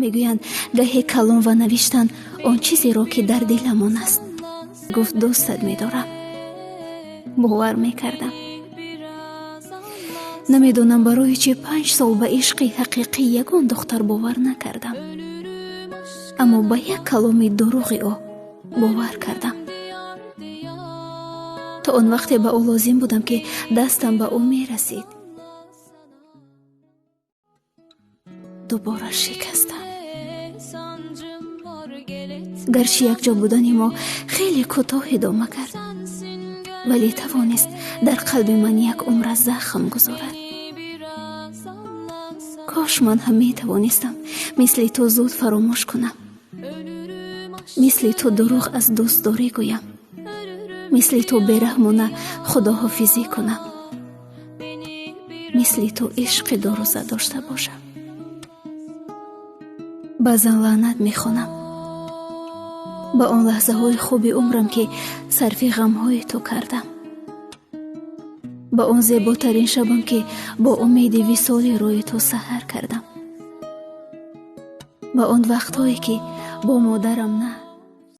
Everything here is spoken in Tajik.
Мегӯянд, гаҳе калом ва навиштан он чизеро, ки дар диламон аст. Гуфт: «Дӯстат медорам». Бовар мекардам. Намедонам, барои чи 5 сол ба ишқи ҳақиқии ягон духтар бовар накардам, аммо ба як каломи дурӯғи ӯ бовар кардам. То он вақте ба ӯ лозим будам, ки дастам ба ӯ мерасид. Дубора шикастам. Гарчи якҷо будани мо хеле кӯтоҳ идома кард, вале тавонист дар қалби ман як умра захм гузорад. Кош ман ҳам метавонистам мисли ту зуд фаромӯш кунам, мисли ту дурӯғ аз дӯстдорӣ гӯям, мисли ту бераҳмона худоҳофизӣ кунам, мисли ту ишқи дурӯза дошта бошам. Баъзан лаънат мехонам ба он лаҳзаҳои хуби умрам, ки сарфи ғамҳои ту кардам, ба он зеботарин шабам, ки бо умеди висоли рӯи ту саҳар кардам, ба он вақтҳое, ки бо модарам на